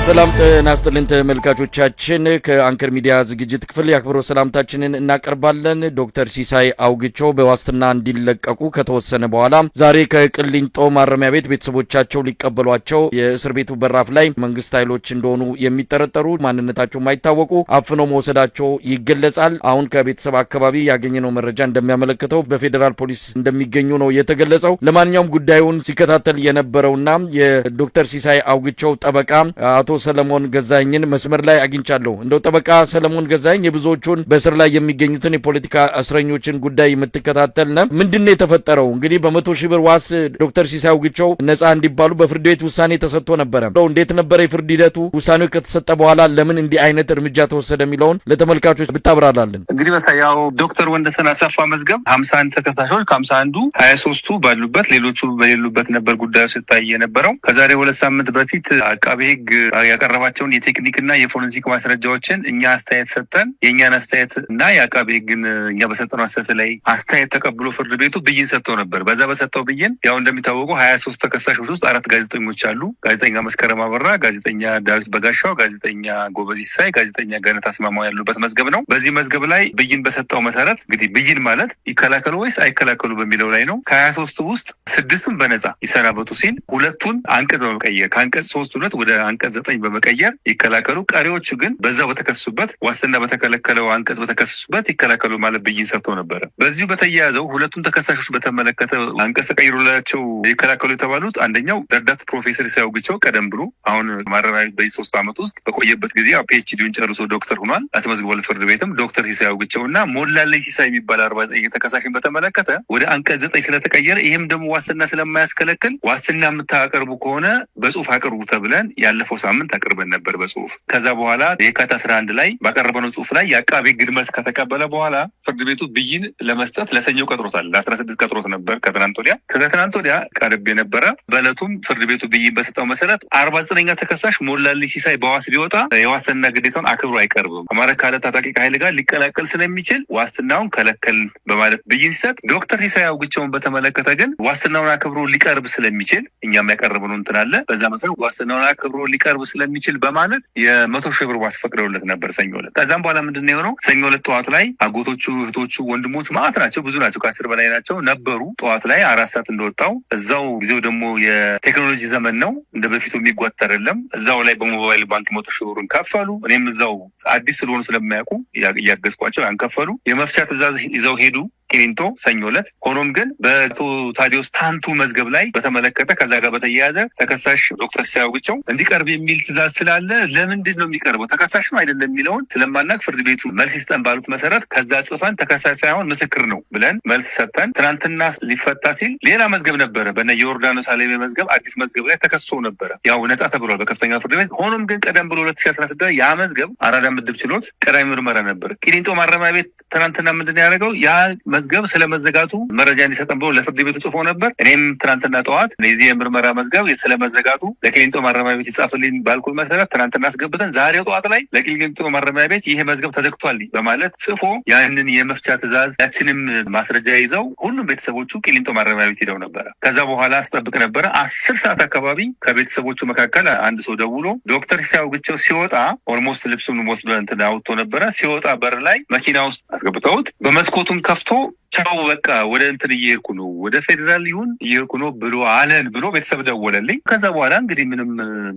ሰላም ጤና ይስጥልን ተመልካቾቻችን፣ ከአንከር ሚዲያ ዝግጅት ክፍል የአክብሮት ሰላምታችንን እናቀርባለን። ዶክተር ሲሳይ አውግቸው በዋስትና እንዲለቀቁ ከተወሰነ በኋላ ዛሬ ከቅሊንጦ ማረሚያ ቤት ቤተሰቦቻቸው ሊቀበሏቸው የእስር ቤቱ በራፍ ላይ መንግስት ኃይሎች እንደሆኑ የሚጠረጠሩ ማንነታቸው የማይታወቁ አፍነው መውሰዳቸው ይገለጻል። አሁን ከቤተሰብ አካባቢ ያገኘነው መረጃ እንደሚያመለክተው በፌዴራል ፖሊስ እንደሚገኙ ነው የተገለጸው። ለማንኛውም ጉዳዩን ሲከታተል የነበረውና የዶክተር ሲሳይ አውግቸው ጠበቃ አቶ ሰለሞን ገዛኸኝን መስመር ላይ አግኝቻለሁ። እንደው ጠበቃ ሰለሞን ገዛኸኝ፣ የብዙዎቹን በእስር ላይ የሚገኙትን የፖለቲካ እስረኞችን ጉዳይ የምትከታተል ነህ። ምንድን ነው የተፈጠረው? እንግዲህ በ100,000 ብር ዋስ ዶክተር ሲሳይ አውግቸው ነጻ እንዲባሉ በፍርድ ቤት ውሳኔ ተሰጥቶ ነበረ። እንዴት ነበረ የፍርድ ሂደቱ? ውሳኔው ከተሰጠ በኋላ ለምን እንዲህ አይነት እርምጃ ተወሰደ የሚለውን ለተመልካቾች ብታብራራልን። እንግዲህ መሳይ፣ ያው ዶክተር ወንደሰን አሰፋ መዝገብ 51 ተከሳሾች ከ51ዱ 23ቱ ባሉበት ሌሎቹ በሌሉበት ነበር ጉዳዩ ሲታይ የነበረው። ከዛሬ 2 ሳምንት በፊት አቃቤ ሕግ ያቀረባቸውን የቴክኒክና የፎረንሲክ ማስረጃዎችን እኛ አስተያየት ሰጠን። የእኛን አስተያየት እና የአቃቤ ሕግን እኛ በሰጠነው አስተያየት ላይ አስተያየት ተቀብሎ ፍርድ ቤቱ ብይን ሰጥቶ ነበር። በዛ በሰጠው ብይን ያው እንደሚታወቀው 23 ተከሳሾች ውስጥ 4 ጋዜጠኞች አሉ። ጋዜጠኛ መስከረም አበራ፣ ጋዜጠኛ ዳዊት በጋሻው፣ ጋዜጠኛ ጎበዝ ሲሳይ፣ ጋዜጠኛ ገነት አስማማው ያሉበት መዝገብ ነው። በዚህ መዝገብ ላይ ብይን በሰጠው መሰረት፣ እንግዲህ ብይን ማለት ይከላከሉ ወይስ አይከላከሉ በሚለው ላይ ነው። ከ23ቱ ውስጥ 6ቱን በነጻ ይሰናበቱ ሲል 2ቱን አንቀጽ በመቀየር ከአንቀጽ 3(2 ወደ አንቀጽ 9 በመቀየር ይከላከሉ፣ ቀሪዎቹ ግን በዛው በተከሰሱበት ዋስትና በተከለከለው አንቀጽ በተከሰሱበት ይከላከሉ ማለት ብይን ሰጥቶ ነበረ። በዚሁ በተያያዘው 2ቱን ተከሳሾች በተመለከተ አንቀጽ ተቀይሮላቸው ይከላከሉ የተባሉት አንደኛው ረዳት ፕሮፌሰር ሲሳይ አውግቸው ቀደም ብሎ አሁን ማረሚያ ቤት በዚህ 3 ዓመት ውስጥ በቆየበት ጊዜ PhD ውን ጨርሶ ዶክተር ሆኗል፣ አስመዝግቧል ፍርድ ቤትም። ዶክተር ሲሳይ አውግቸው እና ሞላለኝ ሲሳይ የሚባል 49 ተከሳሽን በተመለከተ ወደ አንቀጽ 9 ስለተቀየረ ይህም ደግሞ ዋስትና ስለማያስከለክል ዋስትና የምታቀርቡ ከሆነ በጽሁፍ አቅርቡ ተብለን ያለፈው ሳምንት አቅርበን ነበር በጽሁፍ። ከዛ በኋላ የካቲት 11 ላይ ባቀረበነው ጽሁፍ ላይ የአቃቤ ሕግ መልስ ከተቀበለ በኋላ ፍርድ ቤቱ ብይን ለመስጠት ለሰኞ ቀጥሮታል። ለ16 ቀጥሮት ነበር ከትናንት ወዲያ። ከትናንት ወዲያ ቀርቤ ነበረ። በዕለቱም ፍርድ ቤቱ ብይን በሰጠው መሰረት 49ኛ ተከሳሽ ሞላልኝ ሲሳይ በዋስ ቢወጣ የዋስትና ግዴታውን አክብሮ አይቀርብም፣ አማራ ካለ ታጣቂ ኃይል ጋር ሊቀላቀል ስለሚችል ዋስትናውን ከለከል በማለት ብይን ሲሰጥ፣ ዶክተር ሲሳይ አውግቸውን በተመለከተ ግን ዋስትናውን አክብሮ ሊቀርብ ስለሚችል እኛም ያቀረብነው እንትን አለ፣ በዛ መሰረት ዋስትናውን አክብሮ ሊቀርብ ስለሚችል በማለት የ100,000 ብር ዋስ ፈቅደውለት ነበር ሰኞ ዕለት። ከዛም በኋላ ምንድን ነው የሆነው? ሰኞ ዕለት ጠዋት ላይ አጎቶቹ፣ እህቶቹ፣ ወንድሞቹ ማዕት ናቸው፣ ብዙ ናቸው፣ ከ10 በላይ ናቸው ነበሩ። ጠዋት ላይ 4 ሰዓት እንደወጣው እዛው ጊዜው ደግሞ የቴክኖሎጂ ዘመን ነው፣ እንደ በፊቱ የሚጓተር አይደለም። እዛው ላይ በሞባይል ባንክ 100,000 ብሩን ከፈሉ። እኔም እዛው አዲስ ስለሆኑ ስለማያውቁ እያገዝኳቸው ያን ከፈሉ። የመፍቻ ትዕዛዝ ይዘው ሄዱ ቂሊንጦ ሰኞ ዕለት። ሆኖም ግን በአቶ ታዲዮስ ታንቱ መዝገብ ላይ በተመለከተ ከዛ ጋር በተያያዘ ተከሳሽ ዶክተር ሲሳይ አውግቸው እንዲቀርብ የሚል ትዕዛዝ ስላለ ለምንድን ነው የሚቀርበው ተከሳሽ ነው አይደለም የሚለውን ስለማናቅ ፍርድ ቤቱ መልስ ይስጠን ባሉት መሰረት ከዛ ጽፈን ተከሳሽ ሳይሆን ምስክር ነው ብለን መልስ ሰጥተን ትናንትና ሊፈታ ሲል ሌላ መዝገብ ነበረ። በነ ዮርዳኖስ አለሜ መዝገብ አዲስ መዝገብ ላይ ተከሶ ነበረ። ያው ነጻ ተብሏል በከፍተኛ ፍርድ ቤት። ሆኖም ግን ቀደም ብሎ 2016 ያ መዝገብ አራዳ ምድብ ችሎት ቀዳሚ ምርመራ ነበር። ቂሊንጦ ማረሚያ ቤት ትናንትና ምንድን ነው ያደረገው? ያ መዝገብ ስለመዘጋቱ መረጃ እንዲሰጠን ብሎ ለፍርድ ቤቱ ጽፎ ነበር። እኔም ትናንትና ጠዋት የዚህ የምርመራ መዝገብ ስለመዘጋቱ ለቂሊንጦ ማረሚያ ቤት ይጻፍልኝ ባልኩት መሰረት ትናንትና አስገብተን ዛሬው ጠዋት ላይ ለቂሊንጦ ማረሚያ ቤት ይሄ መዝገብ ተዘግቷል በማለት ጽፎ ያንን የመፍቻ ትዕዛዝ ያችንም ማስረጃ ይዘው ሁሉም ቤተሰቦቹ ቂሊንጦ ማረሚያ ቤት ሄደው ነበረ። ከዛ በኋላ አስጠብቅ ነበረ። 10 ሰዓት አካባቢ ከቤተሰቦቹ መካከል አንድ ሰው ደውሎ ዶክተር ሲሳይ አውግቸው ሲወጣ almost ልብሱን ወስዶ እንትን አውጥቶ ነበረ። ሲወጣ በር ላይ መኪና ውስጥ አስገብተውት በመስኮቱን ከፍቶ ቻው በቃ ወደ እንትን እየሄድኩ ነው፣ ወደ ፌዴራል ይሁን እየሄድኩ ነው ብሎ አለን ብሎ ቤተሰብ ደወለልኝ። ከዛ በኋላ እንግዲህ ምንም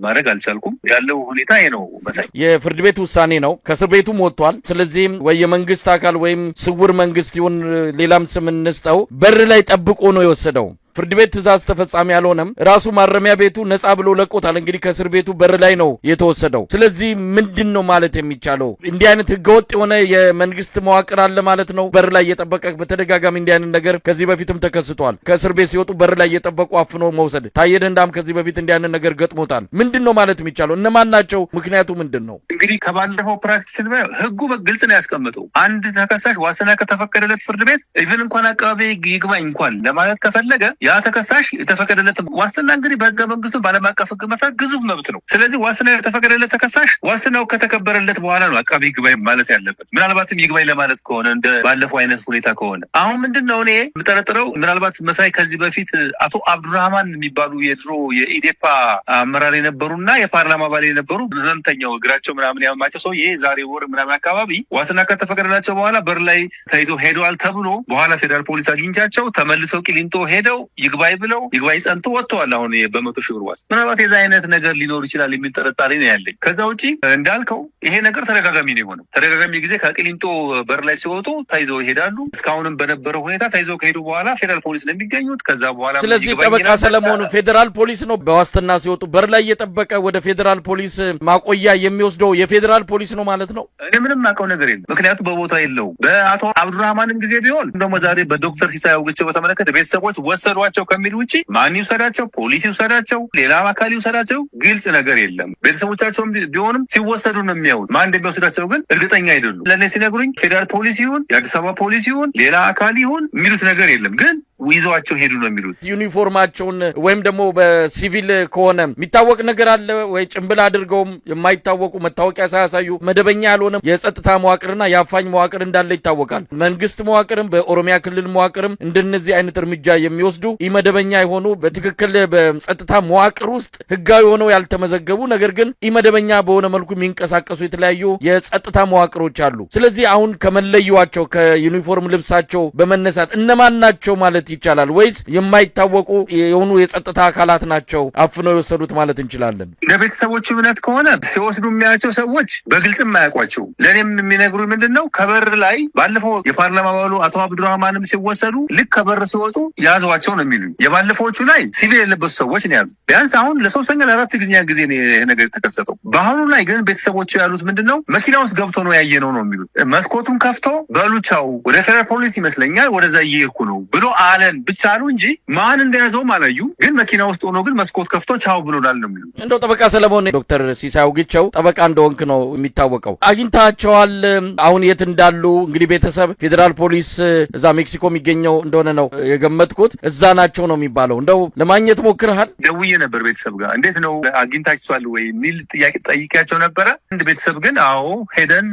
ማድረግ አልቻልኩም። ያለው ሁኔታ ይሄ ነው መሳይ። የፍርድ ቤት ውሳኔ ነው። ከእስር ቤቱም ወጥቷል። ስለዚህም ወይ የመንግስት አካል ወይም ስውር መንግስት ይሁን ሌላም ስም እንስጠው በር ላይ ጠብቆ ነው የወሰደው። ፍርድ ቤት ትዕዛዝ ተፈጻሚ አልሆነም። ራሱ ማረሚያ ቤቱ ነጻ ብሎ ለቆታል። እንግዲህ ከእስር ቤቱ በር ላይ ነው የተወሰደው። ስለዚህ ምንድን ነው ማለት የሚቻለው? እንዲህ አይነት ህገወጥ የሆነ የመንግስት መዋቅር አለ ማለት ነው። በር ላይ እየጠበቀ በተደጋጋሚ እንዲህ አይነት ነገር ከዚህ በፊትም ተከስቷል። ከእስር ቤት ሲወጡ በር ላይ እየጠበቁ አፍኖ መውሰድ። ታየ ደንዳም ከዚህ በፊት እንዲህ አይነት ነገር ገጥሞታል። ምንድን ነው ማለት የሚቻለው? እነማን ናቸው? ምክንያቱ ምንድን ነው? እንግዲህ ከባለፈው practice ህጉ በግልጽ ነው ያስቀመጠው። አንድ ተከሳሽ ዋስትና ከተፈቀደለት ፍርድ ቤት even እንኳን አቃቤ ይግባኝ እንኳን ለማለት ከፈለገ ያ ተከሳሽ የተፈቀደለት ዋስትና እንግዲህ በህገ መንግስቱ በዓለም አቀፍ ህግ መሰረት ግዙፍ መብት ነው። ስለዚህ ዋስትና የተፈቀደለት ተከሳሽ ዋስትናው ከተከበረለት በኋላ ነው አቃቢ ይግባኝ ማለት ያለበት። ምናልባትም ይግባኝ ለማለት ከሆነ እንደ ባለፈው አይነት ሁኔታ ከሆነ አሁን ምንድን ነው እኔ የምጠረጥረው ምናልባት መሳይ ከዚህ በፊት አቶ አብዱራህማን የሚባሉ የድሮ የኢዴፓ አመራር የነበሩና የፓርላማ አባል የነበሩ ህመምተኛው እግራቸው ምናምን ያመማቸው ሰው ይሄ ዛሬ ወር ምናምን አካባቢ ዋስትና ከተፈቀደላቸው በኋላ በር ላይ ተይዘው ሄደዋል ተብሎ በኋላ ፌዴራል ፖሊስ አግኝቻቸው ተመልሰው ቂሊንጦ ሄደው ይግባኝ ብለው ይግባኝ ጸንቶ ወጥተዋል። አሁን በ100,000 ብር ዋስ ምናልባት የዛ አይነት ነገር ሊኖር ይችላል የሚል ጥርጣሬ ነው ያለኝ። ከዛ ውጪ እንዳልከው ይሄ ነገር ተደጋጋሚ ነው የሆነው። ተደጋጋሚ ጊዜ ከቂሊንጦ በር ላይ ሲወጡ ተይዘው ይሄዳሉ። እስካሁንም በነበረው ሁኔታ ተይዘው ከሄዱ በኋላ ፌዴራል ፖሊስ ነው የሚገኙት። ከዛ በኋላ ስለዚህ ጠበቃ ሰለሞን ፌዴራል ፖሊስ ነው በዋስትና ሲወጡ በር ላይ እየጠበቀ ወደ ፌዴራል ፖሊስ ማቆያ የሚወስደው የፌዴራል ፖሊስ ነው ማለት ነው። እኔ ምንም አውቀው ነገር የለም፣ ምክንያቱም በቦታ የለውም። በአቶ አብዱራህማንም ጊዜ ቢሆን ደግሞ ዛሬ በዶክተር ሲሳይ አውግቸው በተመለከተ ቤተሰቦች ወሰዷቸው ከሚል ውጭ ማን ይውሰዳቸው፣ ፖሊስ ይውሰዳቸው፣ ሌላ አካል ይውሰዳቸው ግልጽ ነገር የለም። ቤተሰቦቻቸውም ቢሆንም ሲወሰዱ ነው የሚያዩት። ማን እንደሚወስዳቸው ግን እርግጠኛ አይደሉም። ለእኔ ሲነግሩኝ ፌዴራል ፖሊስ ይሁን የአዲስ አበባ ፖሊስ ይሁን ሌላ አካል ይሁን የሚሉት ነገር የለም፣ ግን ይዘዋቸው ሄዱ ነው የሚሉት። ዩኒፎርማቸውን ወይም ደግሞ በሲቪል ከሆነ የሚታወቅ ነገር አለ ወይ? ጭንብል አድርገውም የማይታወቁ መታወቂያ ሳያሳዩ መደበኛ ያልሆነ የጸጥታ መዋቅርና የአፋኝ መዋቅር እንዳለ ይታወቃል። መንግስት መዋቅርም በኦሮሚያ ክልል መዋቅርም እንደነዚህ አይነት እርምጃ የሚወስዱ ኢመደበኛ የሆኑ በትክክል በጸጥታ መዋቅር ውስጥ ህጋዊ ሆነው ያልተመዘገቡ ነገር ግን ኢመደበኛ በሆነ መልኩ የሚንቀሳቀሱ የተለያዩ የጸጥታ መዋቅሮች አሉ። ስለዚህ አሁን ከመለዩዋቸው ከዩኒፎርም ልብሳቸው በመነሳት እነማን ናቸው ማለት ይቻላል ወይስ የማይታወቁ የሆኑ የጸጥታ አካላት ናቸው አፍነው የወሰዱት ማለት እንችላለን? እንደ ቤተሰቦቹ እምነት ከሆነ ሲወስዱ የሚያቸው ሰዎች በግልጽም አያውቋቸው። ለእኔም የሚነግሩ ምንድን ነው ከበር ላይ ባለፈው የፓርላማ አባሉ አቶ አብዱራህማንም ሲወሰዱ ልክ ከበር ሲወጡ ያዟቸው ነው የሚሉኝ። የባለፈዎቹ ላይ ሲቪል የለበሱ ሰዎች ነው ያሉት። ቢያንስ አሁን ለሶስተኛ ለአራት ጊዜ ነው ይሄ ነገር የተከሰተው። በአሁኑ ላይ ግን ቤተሰቦቹ ያሉት ምንድን ነው መኪና ውስጥ ገብቶ ነው ያየነው ነው የሚሉት። መስኮቱን ከፍቶ በሉቻው ወደ ፌደራል ፖሊስ ይመስለኛል ወደዛ እየሄድኩ ነው ብሎ አለን ብቻ አሉ እንጂ ማን እንደያዘውም አላዩ። ግን መኪና ውስጥ ሆኖ ግን መስኮት ከፍቶ ቻው ብሎናል ነው የሚሉት። እንደው ጠበቃ ሰለሞን ዶክተር ሲሳይ አውግቸው ጠበቃ እንደሆንክ ነው የሚታወቀው። አግኝታቸዋል? አሁን የት እንዳሉ እንግዲህ ቤተሰብ ፌዴራል ፖሊስ እዛ ሜክሲኮ የሚገኘው እንደሆነ ነው የገመትኩት። እዛ ናቸው ነው የሚባለው። እንደው ለማግኘት ሞክረሃል? ደውዬ ነበር ቤተሰብ ጋር እንዴት ነው አግኝታችኋል ወይ የሚል ጥያቄ ጠይቄያቸው ነበረ። አንድ ቤተሰብ ግን አዎ ሄደን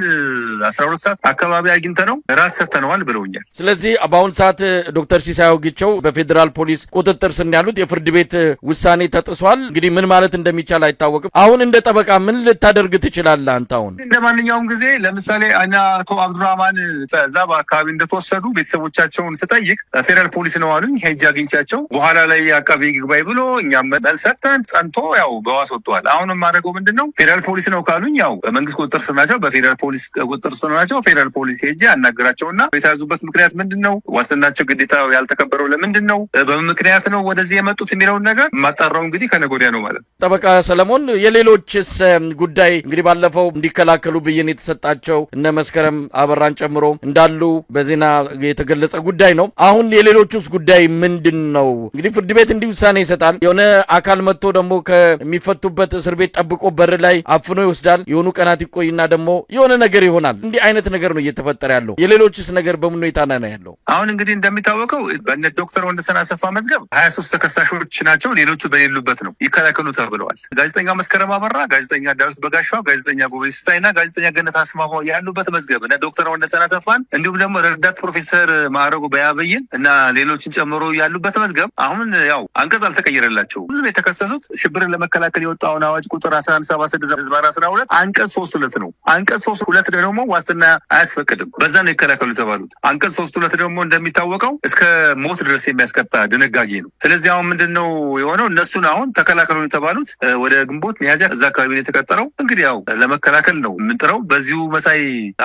12 ሰዓት አካባቢ አግኝተነው ራት ሰጥተነዋል ብለውኛል። ስለዚህ በአሁን ሰዓት ዶክተር ሲሳይ አውግቸው በፌዴራል ፖሊስ ቁጥጥር ስር ያሉት የፍርድ ቤት ውሳኔ ተጥሷል። እንግዲህ ምን ማለት እንደሚቻል አይታወቅም። አሁን እንደ ጠበቃ ምን ልታደርግ ትችላለህ አንተ? አሁን እንደ ማንኛውም ጊዜ ለምሳሌ እኛ አቶ አብዱራህማን እዛ በአካባቢ እንደተወሰዱ ቤተሰቦቻቸውን ስጠይቅ ፌዴራል ፖሊስ ነው አሉኝ። ሄጄ አግኝቻቸው በኋላ ላይ አቃቤ ይግባኝ ብሎ እኛም መልስ ሰጥተን ጸንቶ ያው በዋስ ወጥተዋል። አሁን የማደርገው ምንድን ነው ፌዴራል ፖሊስ ነው ካሉኝ ያው በመንግስት ቁጥጥር ስር ናቸው፣ በፌዴራል ፖሊስ ቁጥጥር ስር ናቸው። ፌዴራል ፖሊስ ሄጄ አናገራቸውና የተያዙበት ምክንያት ምንድን ነው፣ ዋስትናቸው ግዴታ ያልተከበረው ለምንድን ነው፣ በምን ምክንያት ነው ወደዚህ የመጡት የሚለውን ነገር የማጣራው እንግዲህ ከነገ ወዲያ ነው ማለት ነው። ጠበቃ ሰለሞን የሌሎችስ ጉዳይ እንግዲህ ባለፈው እንዲከላከሉ ብይን የተሰጣቸው እነ መስከረም አበራን ጨምሮ እንዳሉ በዜና የተገለጸ ጉዳይ ነው። አሁን የሌሎቹስ ጉዳይ ምንድን ነው? እንግዲህ ፍርድ ቤት እንዲህ ውሳኔ ይሰጣል። የሆነ አካል መጥቶ ደግሞ ከሚፈቱበት እስር ቤት ጠብቆ በር ላይ አፍኖ ይወስዳል። የሆኑ ቀናት ይቆይና ደግሞ የሆነ ነገር ይሆናል። እንዲህ አይነት ነገር ነው እየተፈጠረ ያለው። የሌሎችስ ነገር በምን ሁኔታ ነው ያለው? አሁን እንግዲህ እንደሚታወቀው በእነ ዶክተር ወንደሰን አሰፋ መዝገብ 23 ተከሳሾች ናቸው። ሌሎቹ በሌሉበት ነው ይከላከሉ ተብለዋል። ጋዜጠኛ መስከረም አበራ፣ ጋዜጠኛ ዳዊት በጋሻው፣ ጋዜጠኛ ጎበዜ ሲሳይ እና ጋዜጠኛ ገነት አስማማው ያሉበት መዝገብ እነ ዶክተር ወንደሰን አሰፋን እንዲሁም ደግሞ ረዳት ፕሮፌሰር ማዕረጉ በያበይን እና ሌሎችን ጨምሮ ያሉበት መዝገብ አሁን ያው አንቀጽ አልተቀየረላቸውም። ሁሉም የተከሰሱት ሽብርን ለመከላከል የወጣውን አዋጅ ቁጥር 1176/12 አንቀጽ 3(2) ነው። አንቀጽ 3(2) ደግሞ ዋስትና አያስፈቅድም። በዛ ነው ይከላከሉ የተባሉት። አንቀጽ 3(2) ደግሞ እንደሚታወቀው እስከ ሞት ድረስ የሚያስቀጣ ድንጋጌ ነው። ስለዚህ አሁን ምንድነው የሆነው? እነሱን አሁን ተከላከሉ የተባሉት ወደ ግንቦት ሚያዝያ እዛ አካባቢ ነው የተቀጠረው። እንግዲህ ያው ለመከላከል ነው የምንጥረው። በዚሁ መሳይ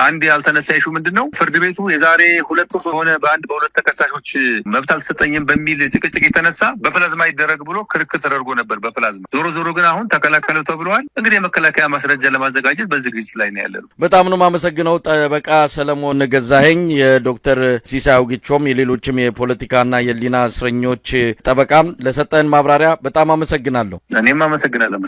አንድ ያልተነሳ issue ምንድነው ፍርድ ቤቱ የዛሬ 2 ወር ሆነ በአንድ በሁለት ተከሳሾች መብት አልተሰጠኝም በሚል ጭቅጭቅ የተነሳ በፕላዝማ ይደረግ ብሎ ክርክር ተደርጎ ነበር። በፕላዝማ ዞሮ ዞሮ ግን አሁን ተከላከሉ ተብለዋል። እንግዲህ የመከላከያ ማስረጃ ለማዘጋጀት በዝግጅት ላይ ነው ያለነው። በጣም ነው የማመሰግነው ጠበቃ ሰለሞን ገዛኸኝ የዶክተር ሲሳይ አውግቸውም የሌሎችም የፖለቲካና የህሊና እስረኞች ጠበቃ ለሰጠን ማብራሪያ በጣም አመሰግናለሁ። እኔም አመሰግናለሁ።